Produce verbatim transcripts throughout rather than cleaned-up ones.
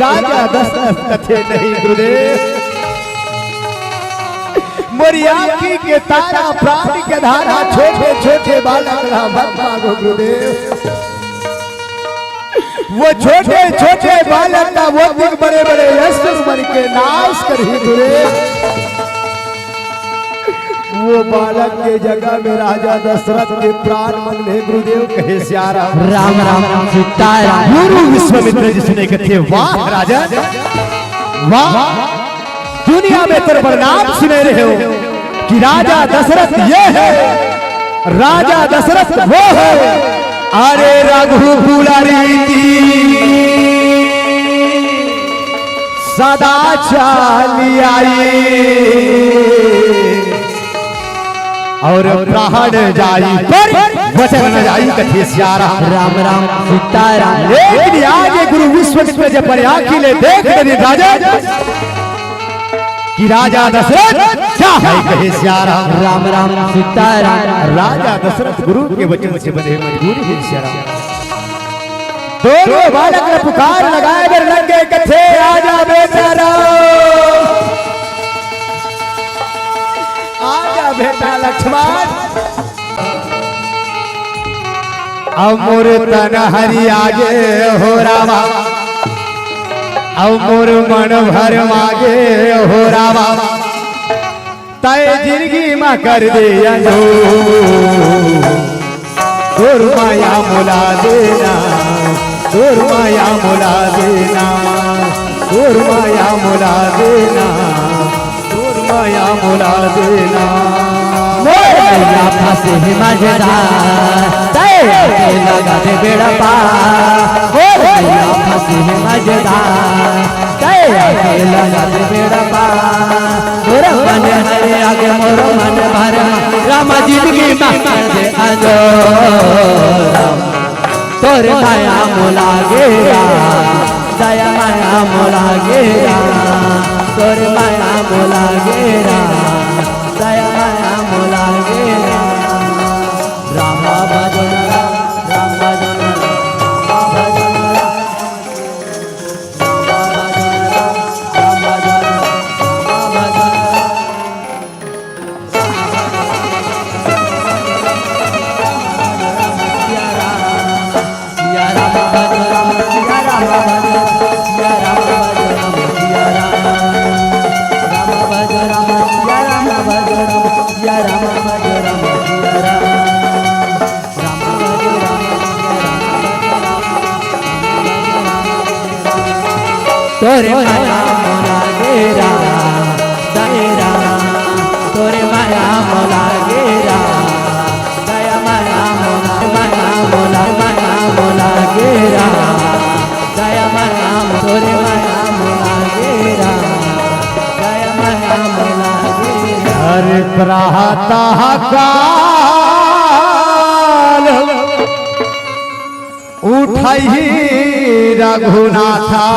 राजा दशरथ कथे नहीं गुरुदेव, मोरी आँखी के तारा, प्राण के धारा, छोटे छोटे बालक ला मत मांगो गुरुदेव। वो छोटे छोटे बालक ला वो दिन बड़े बड़े असुर मन के नाश करही गुरुदेव। वो बालक के जगह में राजा दशरथ के प्राण मन ले गुरुदेव कहे सियाराम। राम राम सीताराम। गुरु विश्वामित्र जी सुने कथे, वाह राजा, वाह, दुनिया में तोर बड़नाम सुने रहे हो कि राजा दशरथ ये है, राजा दशरथ वो है। अरे रघुकुल रीति सदा चाली आई और प्राण जाई पर वचन न जाई कथे सियाराम। राम राम सीताराम। लेकिन आज ये गुरु विश्वामित्र जब बड़े आँखी ले देख दे राजा कि राजा दशरथ क्या है कहे सियाराम। राम राम सीताराम। राजा दशरथ गुरु के वचन से बने मजबूर है सियाराम। दोनों बालक ने पुकार लगाए बर लग गए कथे, आजा बेटा राम, आजा बेटा लक्ष्मण। अब मोर तन हरि आगे हो रामा, अब मोर मन भर मागे हो रामा। तय जिंदगी मा कर दे अंजोर। तोर माया मोला देना, तोर माया मोला देना, तोर माया मोला देना, तोर माया मोला देना। मोर नैया फंसे हे मजेदार, तय आके लगा दे बेड़ा पार। मोर नैया फंसे हे मजेदार, तय आके लगा दे बेड़ा पार। मोर मन हरे आगे मोर मन भर, रामा जिंदगी मा कर दे अंजोर। तोर माया मोला गेरा, दया माया मोला गेरा, तोर माया मोला गेरा, दया माया मोला गेरा। रामा भजन राम, राम भजन राम, राम भजन राम। तोरे माया मोला गेरा, दया माया, तोरे माया मोला गेरा, दया माया मोला, माया मोला, माया मोला गेरा, दया माया, तोरे माया मोला गेरा, दया माया मोला गेरा। अरे प्रातः काल उठही रघुनाथा,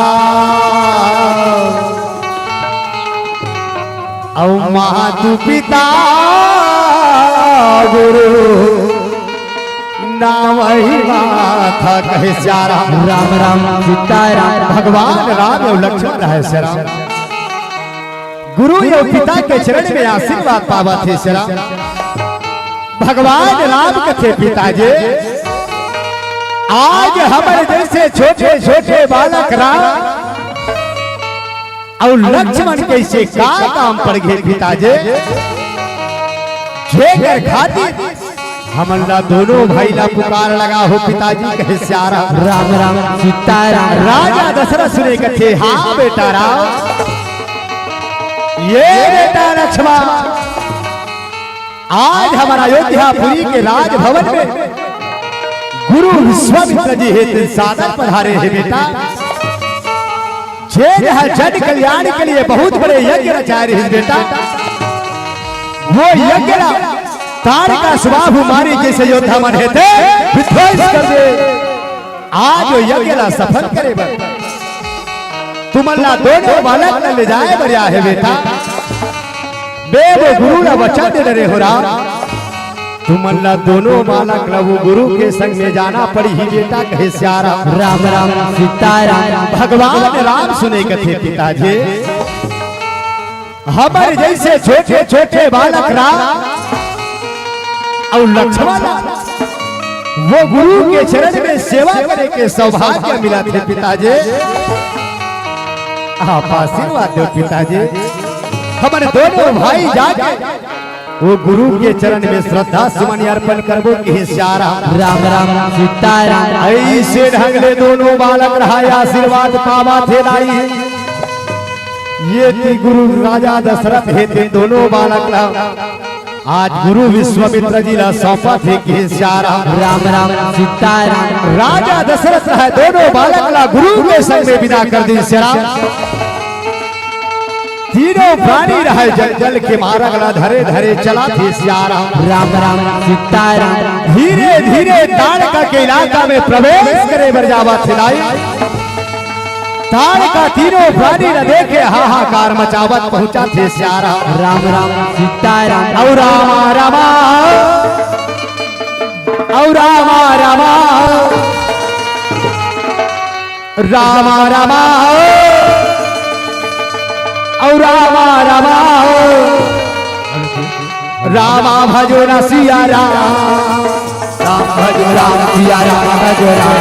अउ मातु पिता गुरु नावहि माथा कहे सियाराम। राम राम सीताराम। भगवान राम अउ लक्ष्मण रहे सियाराम। गुरु अउ पिता के चरण में आशीर्वाद पावत हे सियाराम। भगवान राम कथे पिताजी, आज हमर जैसे छोटे छोटे बालक राम अउ लक्ष्मण कइसे का काम पड़ गे पिताजी, जेकर खातिर हमन ला दोनों भाई ला पुकार लगा हो पिताजी कहे सियाराम। राम राम सीताराम। राजा दशरथ सुने कथे, हाँ बेटा राम, ये बेटा लक्ष्मण, आज हमर अयोध्यापुरी के राजभवन में गुरु विश्वामित्र जी हे तेन सादर पधारे हे बेटा। जेन ह जन कल्याण के लिए बहुत बड़े यज्ञ रचाए रहिस बेटा। वो यज्ञ ला ताड़का सुबाहु मारी जइसे योद्धा मन हे ते विध्वंस कर दे। आज वो यज्ञ ला सफल करे बर तुमन ला दोनों बालक ला ले जाए बर आए हे बेटा। देव गुरु ला वचन दे डरे हो राम। तुमन ला दोनों बालक ला वो गुरु के संग में जाना पड़ही बेटा, कहे सियाराम। राम राम सीताराम। भगवान राम सुने कथे पिताजी, हमर जैसे छोटे छोटे बालक राम अउ लक्ष्मण ला वो गुरु के चरण में सेवा करे के सौभाग्य मिलत हे पिताजी। आप आशीर्वाद दो पिताजी, हमन दोनों भाई जाके वो गुरु के चरण में श्रद्धा सुमन अर्पण करबो, कहे सियाराम। राम राम सीताराम। ऐसे ढंग ले दोनों बालक रहा आशीर्वाद पावत हे दाई। ये ती गुरु राजा दशरथ हे, ते दोनों बालक ला आज गुरु विश्वामित्र जी ला सौंपत हे, कहे सियाराम। राम राम सीताराम। राजा दशरथ रहा दोनों बालक ला गुरु के संग में विदा कर दिस सियाराम। तीनों प्राणी रहे जंगल के मारग ला धरे धरे चलत हे सियाराम। राम राम सीताराम। धीरे धीरे ताड़का के इलाका में प्रवेश करे बर जावत हे दाई। ताड़का तीनों प्राणी ला देखे हाहाकार मचावत पहुंचत हे सियाराम। राम राम सीताराम। अउ रामा रामा, अउ रामा रामा, रामा रामा, अउ रामा रामा, रामा भजो न सिया राम। राम भजो राम सिया राम भजो राम,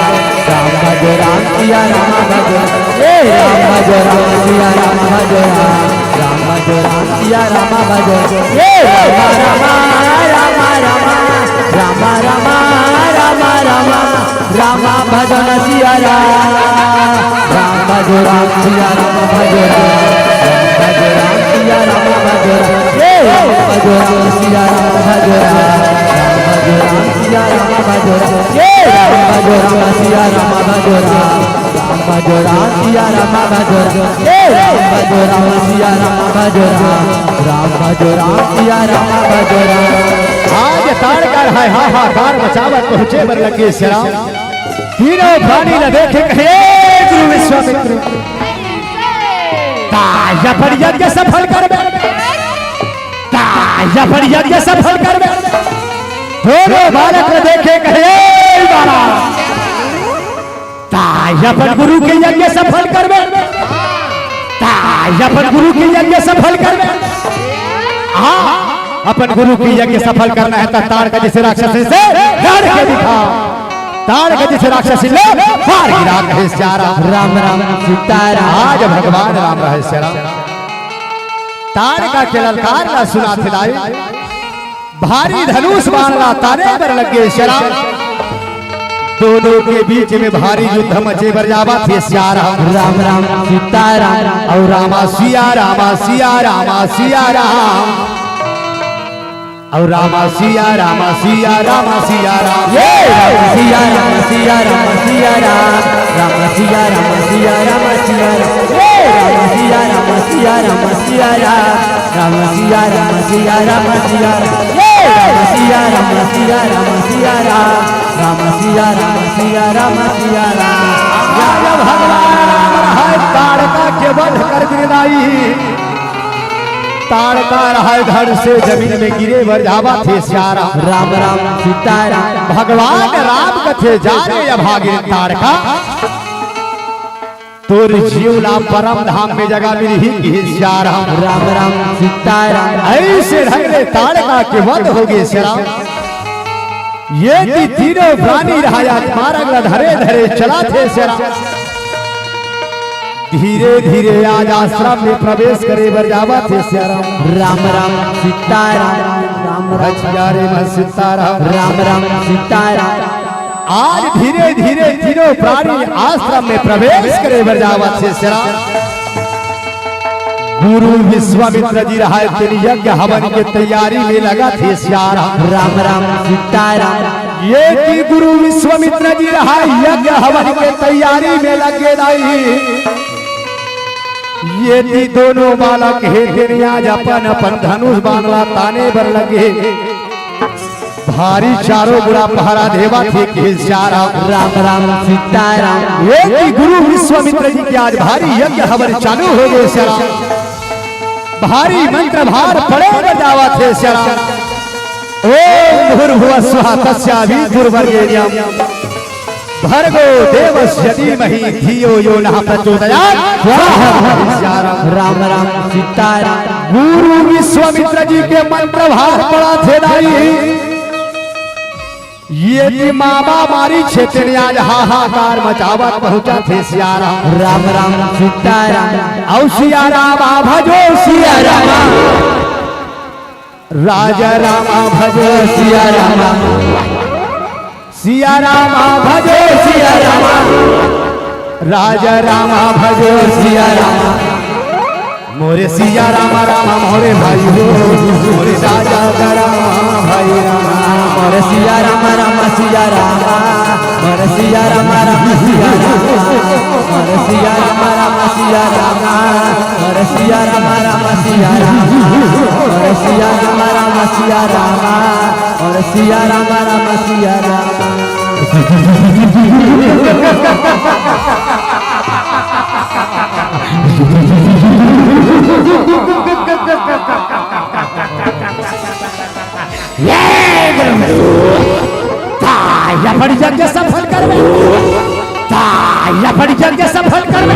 राम भजो राम सिया राम भजो राम, ए राम भजो राम सिया राम भजो राम, राम भजो राम सिया राम भजो, ए राम राम, राम राम, राम राम, राम राम, राम भजो न सिया राम। राम भजो राम सिया राम भजो राम, राम भजो राम सिया राम भजो राम, ए राम भजो राम सिया राम भजो राम, राम भजो राम सिया राम भजो राम, ए राम भजो राम सिया राम भजो राम, राम भजो राम सिया राम भजो राम, ए राम भजो राम सिया राम भजो राम, राम भजो राम सिया राम भजो राम। आज ताड़का रहा हाहाकार मचावत पहुंचे बर लगे सिया राम। तीनों प्राणी ला देखे कहे, "ए गुरु विश्वामित्र, ताय अपन यज्ञ सफल करबे, ताय अपन यज्ञ सफल करबे।" दोनों बालक ला देखे कहे, "ए बालक, ताय अपन गुरु के यज्ञ सफल करबे, ताय अपन गुरु के यज्ञ सफल करबे।" हाँ, अपन गुरु के यज्ञ सफल करना हे त ताड़का जइसे राक्षस से लड़ के दिखा। ताड़का जइसे राक्षस ला मार गिरा कहे सिया राम। राम राम सीताराम। आज भगवान राम रहे सिया राम। ताड़का के ललकार ला सुनत हे दाई। भारी धनुष बाण ला ताने बर लगे सिया राम। दोनों के बीच में भारी युद्ध मचे बर जावत हे सिया राम। राम राम सीताराम। अउ रामा सिया रामा सिया रामा सिया राम। अउ रामा सिया रामा सिया रामा सिया राम। ये राम सिया राम सिया राम सिया राम, राम सिया राम सिया राम सिया राम। ये राम सिया राम सिया राम सिया राम, राम सिया राम सिया राम सिया राम। ये राम सिया राम सिया राम सिया राम, राम सिया राम सिया राम सिया राम। या भगवान राम रहे ताड़का के वध कर गिर दाई। ताड़का रहे धड़ से जमीन में गिरे बर जावत हे सिया राम। राम राम सीताराम। भगवान राम कथे जा रे अभागिन ताड़का, तोर जीव ला परम धाम में जगह मिलही कहे सिया राम। राम राम सीताराम। ऐसे ढंग ले ताड़का के वध होगे सिया राम। ये ती तीनों प्राणी रहा आज मारग ला धरे धरे चलत हे सिया राम। धीरे धीरे आज आश्रम में प्रवेश करे बर जावत हे सिया राम। राम राम सीताराम। राम राम। हथियारे में सीताराम। राम राम सीताराम। आज धीरे धीरे तीनों प्राणी आश्रम में प्रवेश करे बर जावत हे सिया राम। गुरु विश्वामित्र जी रहा तेन यज्ञ हवन के तैयारी में लगत हे सिया राम। राम राम सीताराम। ये ती गुरु विश्वामित्र जी रहा यज्ञ हवन के तैयारी में लगे दाई। ये ती दोनों बालक हे तेन आज अपन अपन धनुष बाण ला ताने बर लगे। भारी चारों मुड़ा पहरा देवत हे कहे सिया राम। राम राम सीताराम। ये ती गुरु विश्वामित्र जी के आज भारी यज्ञ हवन चालू होगे सिया राम। भारी मंत्र भार पड़े बर जावत हे सिया राम। ओम भूर्भुवः स्वः तस्यावितुर्वरेण्यं भर्गो देवस्य धीमहि धियो यो नः प्रचोदयात्। स्वाहा। राम राम सीताराम। गुरु विश्वामित्र जी के मंत्र भाग पड़ा थे दाई। ये कि मामा मारी क्षेत्र आज हाहाकार मचावत पहुंचा थे सियाराम। राम राम सीताराम। औ सियाराम आ भजो सियाराम। राजा रामा भजो सिया रामा। सिया रामा भजो सिया रामा। राजा रामा भजो सिया रामा। मोरे सिया रामा रामा मोरे भाई हो। मोरे राजा का रामा भाई रामा। मोरे सिया रामा रामा सिया रामा। मोरे सिया रामा रामा सिया रामा। मोरे सिया रामा रामा सिया रामा। मोरे सिया रामा रामा सिया रामा। मोरे सिया रामा रामा सिया रामा। मोरे सिया रामा रामा सिया रामा। ये गुरु, ताया बड़ी जग सफल करवे। ताया बड़ी जग सफल करवे।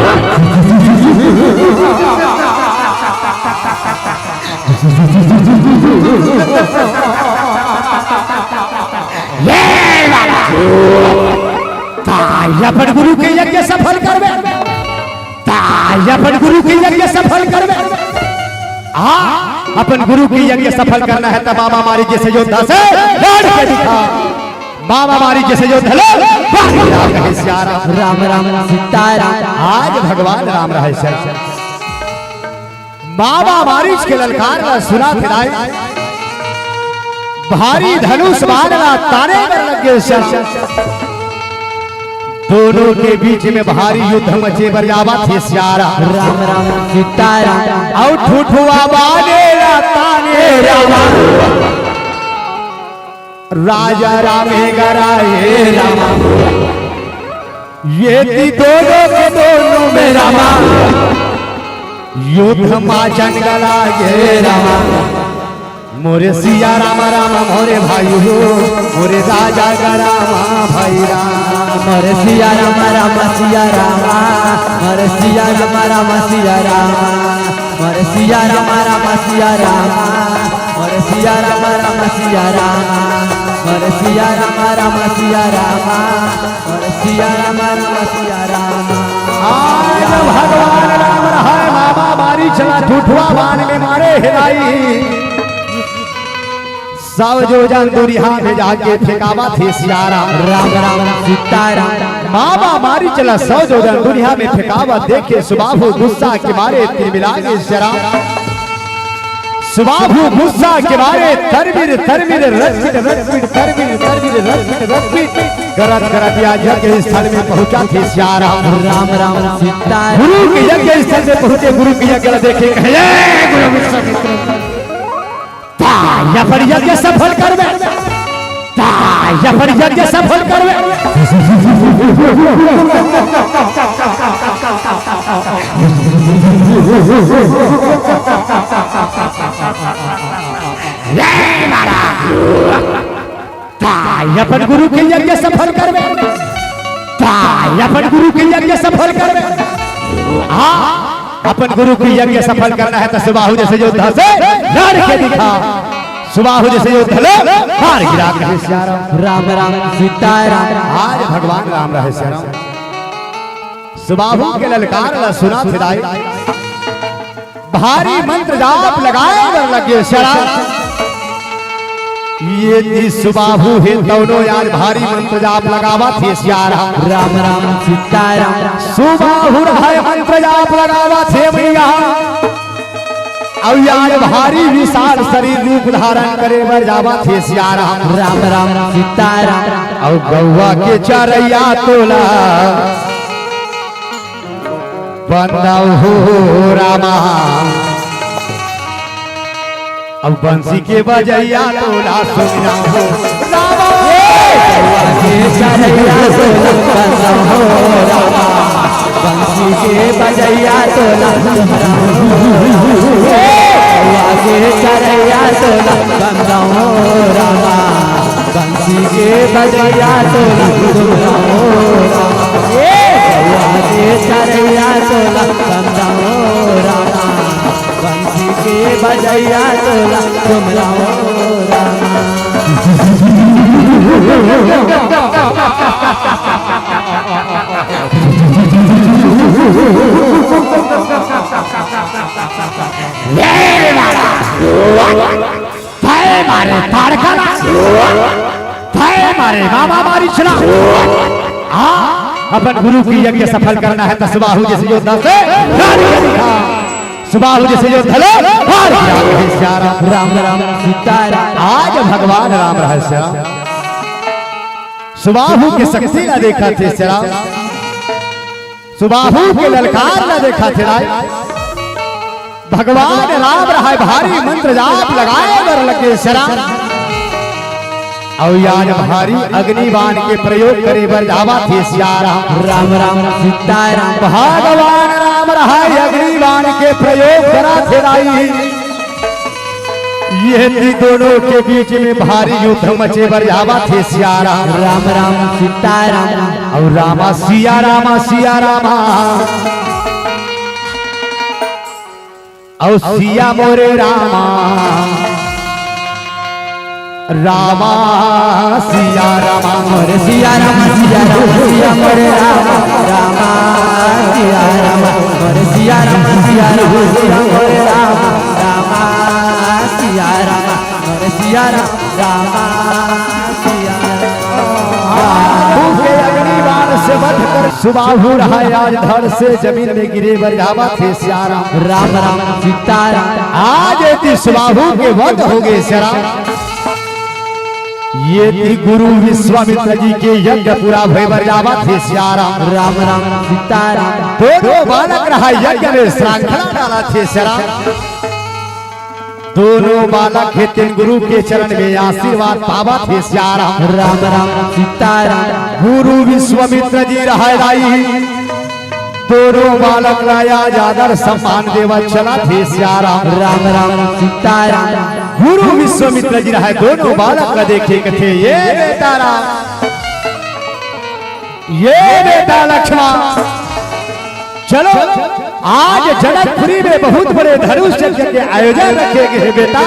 ये वाला। ताया बड़ गुरु के यज्ञ सफल करवे। ताया बड़ गुरु के यज्ञ सफल करवे। हाँ, अपन गुरु के यज्ञ सफल करना है, तब बाबा मारी जैसे योद्धा से लड़ के दिखा। बाबा मारी जैसे योद्धा लो, बाकी राम कहे सिया राम। राम राम सीताराम। आज भगवान राम रहे सिया। बाबा मारीच के ललकार ला सुना फिराए। भारी धनुष बाण ला ताने बर लग गे सिया। दोनों के बीच में भारी युद्ध मचे बर जावत हे सिया राम। राम राम सीताराम। अउ ठुठुआ बाने ला ताने राम। राजा राम हे गराए राम। ये ती दोनों के दोनों में रामा। युद्ध मा जंगला गे रामा। मोरे सिया रामा रामा मोरे भाई हो। मोरे राजा का रामा भाई राम। मोरे सिया रामा रामा सिया रामा। मोरे सिया रामा रामा सिया रामा। मोरे सिया रामा रामा सिया रामा। मोरे सिया रामा रामा सिया रामा। मोरे सिया रामा रामा सिया रामा। मोरे सिया रामा रामा सिया रामा। आज भगवान राम रहाय मामा मारी चला ठुठुआ बान में मारे हिलाई। सौ जोजन दूरिहा में जाके फेंकावत हे सिया राम। राम राम सीताराम। मामा मारी चला सौ जोजन दूरिहा में फेंकावत देखे सुबाहु गुस्सा के मारे तिलमिला गे सिया राम। सुबाहु गुस्सा के मारे तरबिर तरबिर रटपिट रटपिट तरबिर तरबिर रटपिट रटपिट गरत गरत या यज्ञ स्थल में पहुंचा थे सिया राम। राम राम सीताराम। गुरु के यज्ञ स्थल में पहुंचे, गुरु के यज्ञ ला देखे कहे, "ए गुरु विश्वामित्र।" ताया पर यज्ञ सफल करवे। ताया पर यज्ञ सफल करवे। ये महाराज। ताई अपन गुरु के यज्ञ सफल करबे, ताई अपन गुरु के यज्ञ सफल करबे। हाँ, अपन गुरु के यज्ञ सफल करना है तो सुबाहु जैसे योद्धा से लड़ के दिखा। सुबाहु जैसे योद्धा लो, हार गिरा कहे सिया राम। राम राम सीताराम। आज भगवान राम रहे सिया राम। सुबाहु के ललकार ला सुना फिराई। भारी मंत्र जाप लगाए बर लगे सिया राम। ये ती सुबाहु हे तौनो यार भारी मंत्र जाप लगावत हे सिया राम। राम राम सीताराम। सुबाहु हे मंत्र जाप लगावत हे मैया। अउ यार भारी विशाल शरीर रूप धारण करे बर जावत हे सिया राम। राम राम सीताराम। अउ गौवा के चरैया तोला बंदव हो रामा। अब बंसी के बजैया तोला सुनना हो रामा। गौवा के चरैया तोला बंदव हो रामा। बंसी के बजैया तोला सुनना हो। गौवा के चरैया तोला बंदाओ रामा, बंसी के बजैया तोला सुमराओ रामा। ए! गौआ के चरैया तोला बंदाओ रामा, बंसी के बजैया तोला सुमराओ रामा। भय मारे ताड़का ना, भय मारे मामा मारी छला। हाँ, अपन गुरु की यज्ञ सफल करना है, त सुबाहु जैसे योद्धा से हार गया। सुबाहु जैसे योद्धा ले हार गया। राम राम सीता राम। आज भगवान राम रहस्य सुबाहु के शक्ति ला देखा थे श्याम, सुबाहु के ललकार ला देखा थे राय। भगवान राम रहाय, भारी मंत्र जाप लगाए बर लगे श्याम। अउ आज भारी अग्नि बाण के प्रयोग करे बर जावत हे सिया राम। राम राम सीता राम। भगवान राम रहाय, अग्नि बाण के प्रयोग करत हे राई। ये ती दोनों के बीच में भारी युद्ध मचे बर जावत हे सिया राम। राम राम सीता राम। अउ रामा सिया रामा सिया रामा। अउ सिया मोरे रामा। रामा सिया रामा। मोरे सिया रामा, सिया रामा, सिया मोरे रामा। रामा सिया रामा, मोरे सिया रामा, सिया रामा, सिया मोरे रामा। रामा सिया रामा, मोरे सिया रामा। रामा सिया रामा। बाहु के अग्नि बाण से वध कर सुबाहु रहाय, आज धड़ से जमीन में गिरे बर जावत हे सिया राम। राम राम सीता राम। आज एती सुबाहु के वध होगे सिया राम। एती गुरु विश्वामित्र जी के यज्ञ पूरा होय बर जावत हे सिया राम। राम राम सीता राम। दोनों बालक रहाय, यज्ञ में श्रांखला डालत हे सिया राम। दोनों बालक हे तेन गुरु के चरण में आशीर्वाद पावत हे सिया राम। राम राम सीता राम। गुरु विश्वामित्र जी रहाय राई, दोनों बालक ला आज आदर सम्मान देवत चलत हे सिया राम। राम राम सीता राम। गुरु विश्वामित्र जी रहाय, दोनों बालक ला देखे कथे, ये बेटा राम, ये बेटा लक्ष्मण, चलो, आज जनकपुरी में बहुत बड़े धनुष यज्ञ के आयोजन रखे गे हे बेटा,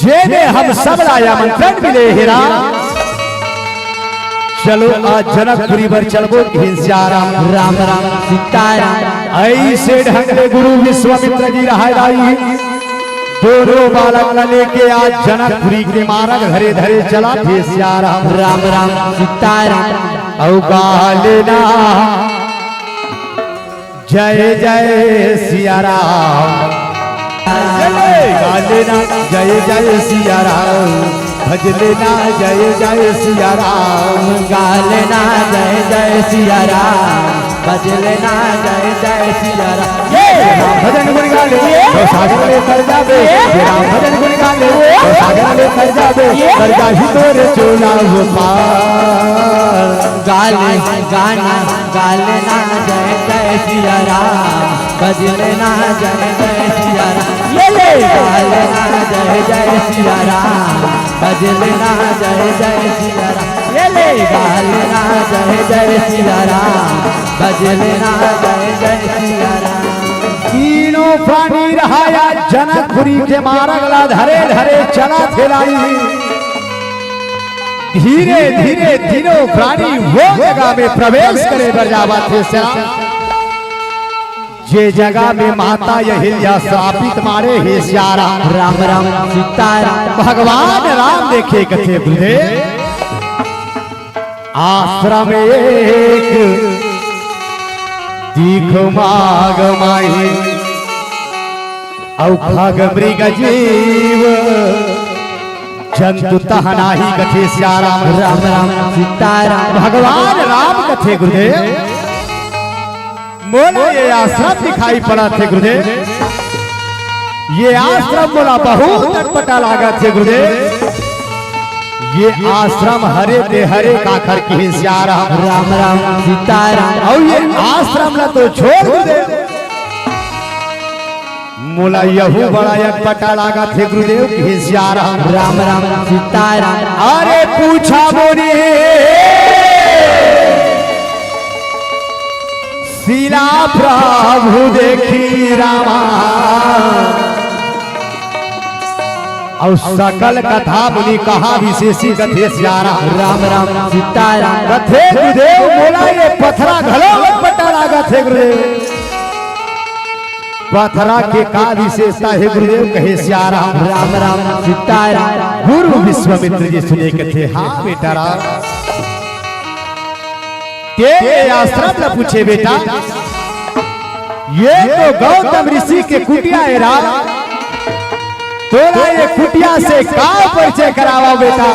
जेमे हम सब ला आमंत्रण मिले हे राम। चलो, आज जनकपुरी बर चलबो कहिन सिया राम। राम राम सीता राम। अइसे ढंग ले गुरु विश्वामित्र जी रहाय राई, दोनों बालक ला लेके आज जनकपुरी के मारग धरे धरे चलत हे सिया राम। राम राम सीता राम। अउ गा लेना जय जय सिया राम। गा लेना जय जय सिया राम। भज लेना जय जय सिया राम। गा लेना जय जय सिया राम। भज लेना जय जय सिया राम। ये राम भजन गुण गा ले, ये तो सागर ले कर जाबे। ये राम भजन गुण गा ले, तो सागर ले कर जाबे। ये कर जाही तोरे चोला वो पार। गा ले गाना, गा लेना जय जय सिया राम। भज लेना जय जय सिया राम। ये ले। गा लेना जय जय सिया राम। भज लेना जय जय सिया राम। ये ले। गा लेना जय जय सिया राम। भज लेना जय जय सिया राम। तीनों प्राणी रहाय जनकपुरी के मारग ला धरे धरे चलत हे राई। धीरे धीरे तीनों प्राणी वो जगह में प्रवेश करे बर जावत हे सिया राम। जे जगह में माता अहिल्या श्रापित मारे हे सिया राम। राम राम सीता राम। भगवान राम देखे कथे गुरुदेव, आश्रम एक दीख माग माही, अउ खग मृग जीव जंतु तह नाही कथे सिया राम। राम राम सीता राम। भगवान राम कथे गुरुदेव, मोला ये आश्रम दिखाई पड़त हे गुरुदेव, ये आश्रम मोला बहुत अटपटा लागत हे गुरुदेव। ये आश्रम हरे ते हरे काखर कहिन सिया राम। राम राम सीता राम। अउ ये आश्रम ला तो छोड़ गुरुदेव, मोला यहू बड़ा अटपटा लागत हे गुरुदेव, कहे सियाराम। राम राम सीताराम। अरे पूछा मोरी शीला प्रभु देखी रामा, अउ सकल कथा मुनि कहा विशेषी, कथे सियाराम। राम राम सीताराम। कथे गुरुदेव मोला ये पथरा घलो अटपटा लागत हे गुरुदेव। पथरा के का विशेषता हे गुरुदेव, कहे सियाराम। राम राम सीताराम। गुरु विश्वामित्र जी सुने कथे, हाँ बेटा राम, तें ये आश्रम ला पूछे बेटा, ये तो गौतम ऋषि के कुटिया हे राम, तोला ये कुटिया से का परिचय करावा बेटा?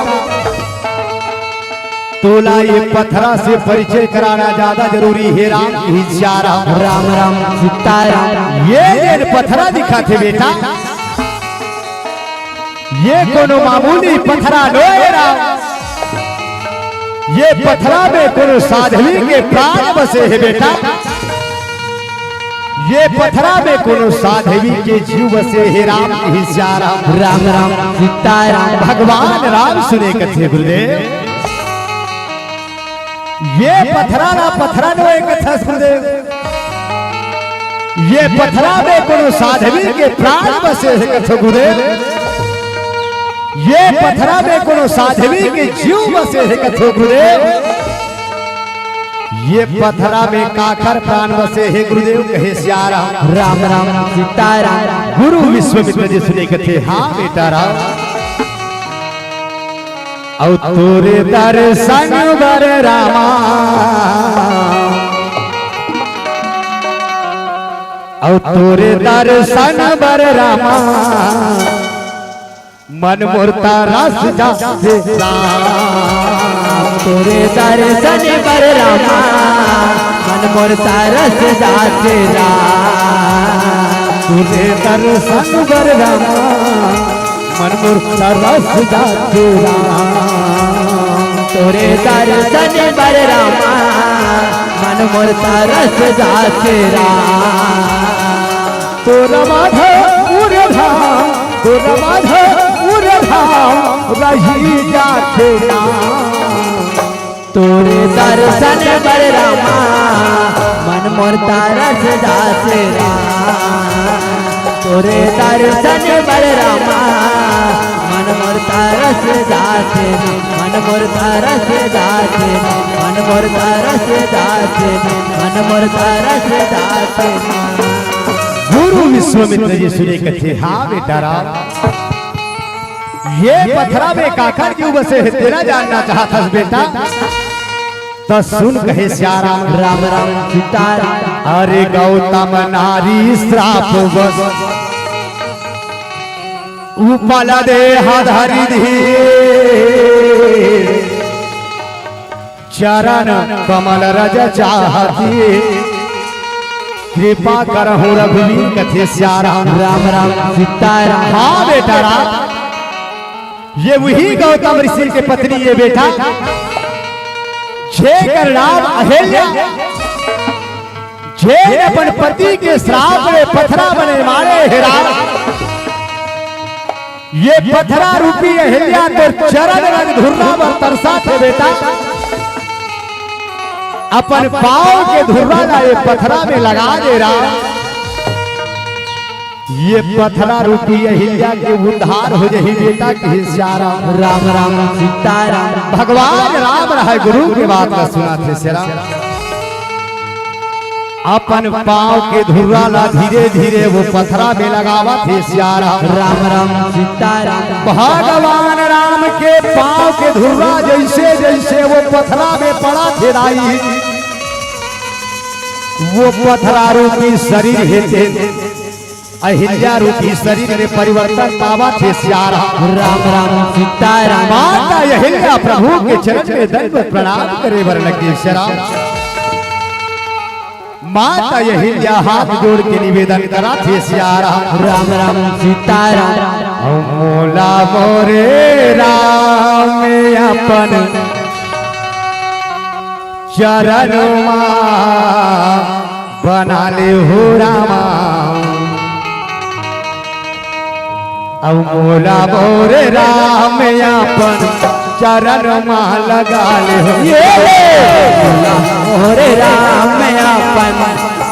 तोला ये पथरा से परिचय कराना ज्यादा जरूरी हे राम, कहे सियाराम। राम राम सीताराम। ये जेन पथरा दिखत हे बेटा, ये कोनो मामूली पथरा नोहे राम। ये पथरा में कोनो साध्वी के प्राण बसे हे बेटा। ये पथरा में कोनो साध्वी के जीव बसे हे राम, कहे सियाराम। राम राम सीताराम। भगवान राम सुने कथे गुरुदेव, ये पथरा ला पथरा नोहे कथस गुरुदेव। ये पथरा में कोनो साध्वी के प्राण बसे हे कथो गुरुदेव। ये पथरा में कोनो साध्वी के जीव बसे हे कथो गुरुदेव। ये पथरा में काखर प्राण बसे हे गुरुदेव, कहे सियाराम। राम राम सीताराम। गुरु विश्वामित्र जी सुने कथे, हाँ बेटा राम। अउ तोरे दर्शन बर रामा, अउ तोरे दर्शन बर रामा, मन मोर तरस जाथे राम। तोरे दर्शन बर रामा, मन मोर तरस जाथे राम। तोरे दर्शन बर रामा, मन मोर तरस जाथे राम। तोरे दर्शन बर रामा, मन मोर तरस जाथे राम। तोर माधोपुर धाम, तोर माधोपुर धाम रहि जाथे राम। तोरे दर्शन बर रामा, मन मोर तरस जाथे राम। तोरे दर्शन बर रामा, मन मोर तरस जाथे, मन मोर तरस जाथे, मन मोर तरस जाथे, मन मोर तरस जाथे। गुरु विश्वामित्र जी सुने कथे, हाँ बेटा राम, ये पथरा में काखर जीव बसे हे, तेला जानना चाहत हस बेटा, त सुन कहे सियाराम। राम राम सीताराम। अरे गौतम नारी श्राप बस उपल देह धरि धीर, चरण कमल रज चाहती, कृपा करहु रघुवीर कथे सियाराम। राम राम सीताराम। हाँ बेटा राम, ये वही गौतम ऋषि के पत्नी ये बेटा, जेकर नाम अहिल्या, जेन अपन पति के श्राप ले पथरा बने मारे हे राम। ये पथरा रूपी अहिल्या तोर चरण रज धुर्रा बर तरसाथे बेटा। अपन पाँव के धुर्रा ला ये पथरा में लगा दे राम। ये पथरा रूपी अहिल्या के उद्धार हो जाही बेटा, कहे सियाराम। राम राम सीताराम। भगवान राम रहय गुरु के बात ला सुनाथे सियाराम। अपन पाँव के धुर्रा ला धीरे धीरे वो पथरा में लगावत हे सियाराम। राम राम सीताराम। भगवान राम के पाँव के धुर्रा जैसे जैसे वो पथरा में पड़त हे दाई, वो पथरा रूपी शरीर हे ते अहिल्या रूपी शरीर में परिवर्तन पावत हे सियाराम। राम राम सीताराम। माता अहिल्या प्रभु के चरण में दंड प्रणाम करे बर लगे सियाराम। माता अहिल्या हाथ जोड़ के निवेदन करत हे सियाराम। राम राम सीताराम। मोला मोरे राम अपन चरण मा बना ले हो रामा। अब मोला मोर राम अपन चरण मा लगा ले हो। ये ले। मोला मोर राम अपन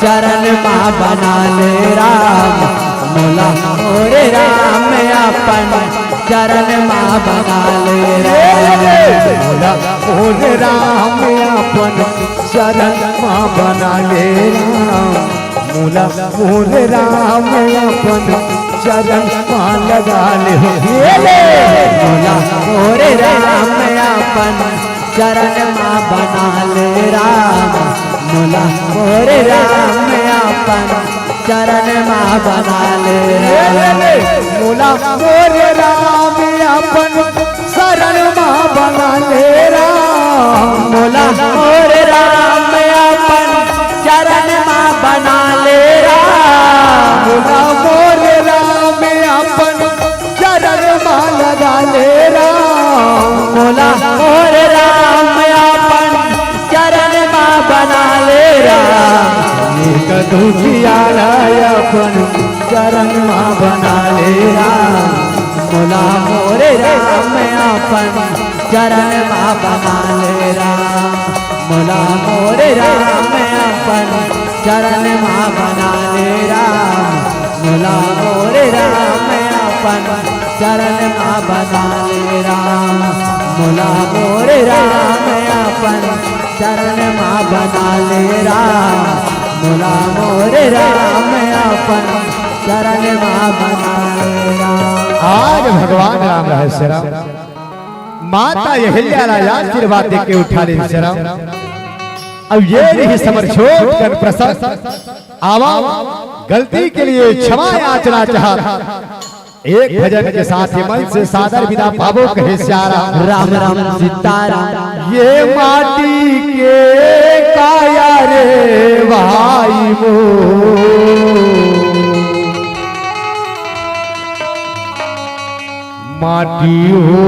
चरण मा बना ले राम, मोला मोर राम अपन चरण मा बना ले राम, मोला मोर राम अपन चरण मा बना ले राम। मोला मोर राम अपन चरण मा लगा ले हो। ये ले। मोला मोर राम अपन चरण मा बना ले राम, मोला मोर राम अपन चरण मा बना ले राम। मोला मोर राम अपन शरण मा बना ले राम। मोला मोर राम अपन चरण मा बना ले राम। मोला मोर राम अपन चरण मा लगा ले राम। मोला मोर राम अपन चरण मा बना ले राम। एक दुखियारा अपन चरण मा बना ले राम। मोला मोर राम अपन चरण मा बना ले राम, मोला मोर राम अपन चरण मा बना ले राम, मोला मोर राम अपन चरण मा बना ले राम, मोला मोर राम अपन चरण मा बना ले राम, मोला मोर राम अपन चरण मा बना ले राम। आज भगवान राम रहस्य राम माता अहिल्या ला आशीर्वाद देके उठा ले शरण। अब ये नहीं समर छोट कन प्रसंग आवा, गलती के लिए क्षमा याचना चाहत। एक भजन के साथ ही मंच से सादर विदा पाबो कहे श्याम राम। राम राम सीताराम। ये माटी के काया रे भाई मो, माटी हो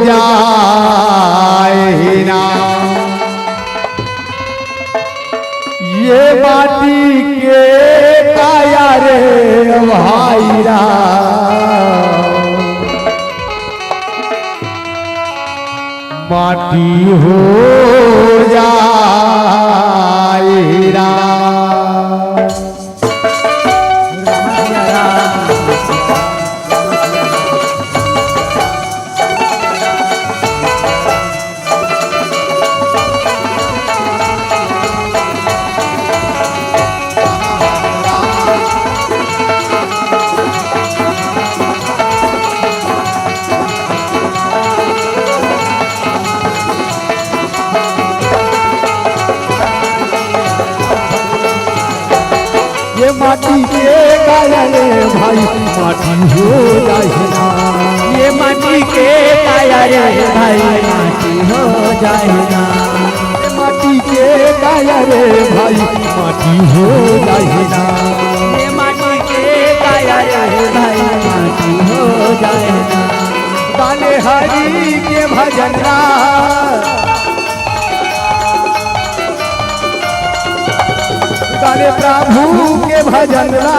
जाए ना। ये माटी के काया रे भाई राम, माटी हो जाए राम। ये माटी के काया रे भाई, माटी हो जाए ना। ये माटी के काया रे भाई, माटी हो जाए ना। ये माटी के काया रे भाई, माटी हो जाए ना। ये माटी के काया रे भाई, माटी हो जाए ना। गाले हरि के भजन ला, गाले प्रभु के भजन ला,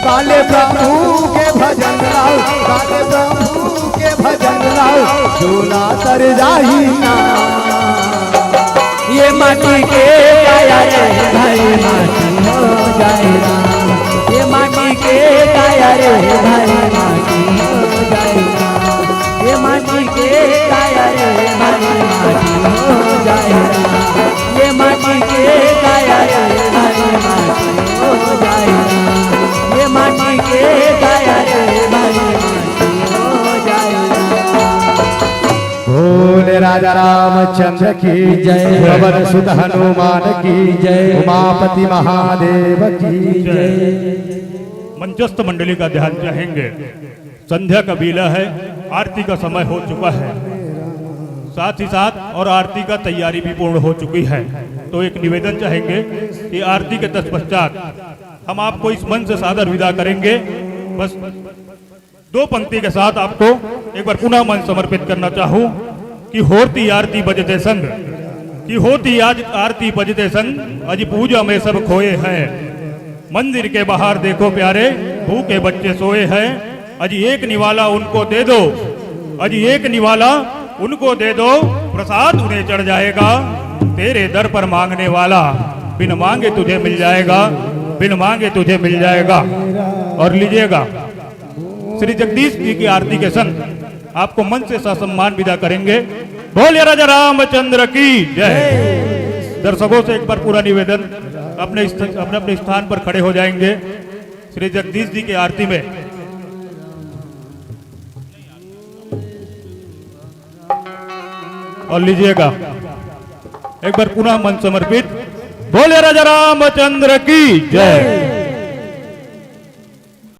गाले प्रभु के भजन ला, गाले प्रभु के भजन ला, झोला तर जाही ना। ये माटी के काया रे भाई, माटी हो जाए ना। ये माटी के काया रे भाई, माटी हो जाए ना। ये माटी के काया रे भाई, माटी हो जाए ना। ये माटी के काया रे भाई, माटी हो जाए ना। ये माटी के काया रे भाई, माटी हो जाए ना। बोल राजा रामचंद्र की जय। पवन सुत हनुमान की जय। उमापति महादेव की जय। मंचस्थ मंडली का ध्यान चाहेंगे। संध्या का बेला है, आरती का समय हो चुका है, साथ ही साथ और आरती का तैयारी भी पूर्ण हो चुकी है। तो एक निवेदन चाहेंगे कि आरती के तत्पश्चात हम आपको इस मंच से सादर विदा करेंगे। बस दो पंक्ति के साथ आपको एक बार पुनः मंच समर्पित करना चाहूं कि होरती आरती बजते संग कि होती आज आरती बजते संग, अजी पूजा में सब खोए हैं। मंदिर के बाहर देखो प्यारे, भूखे बच्चे सोए हैं। अजी एक निवाला उनको दे दो, अजी एक निवाला उनको दे दो, प्रसाद उन्हें चढ़ जाएगा। तेरे दर पर मांगने वाला बिन मांगे तुझे मिल जाएगा, बिन मांगे तुझे मिल जाएगा। और लीजिएगा, श्री जगदीश जी की आरती के संग आपको मंच से ससम्मान विदा करेंगे। बोलिए राजा रामचंद्र की जय। दर्शकों से एक बार पूरा निवेदन, अपने स्थ-, अपने अपने स्थान पर खड़े हो जाएंगे। श्री जगदीश जी की आरती में और लीजिएगा एक बार पुनः मन समर्पित। बोले राजा रामचंद्र की जय।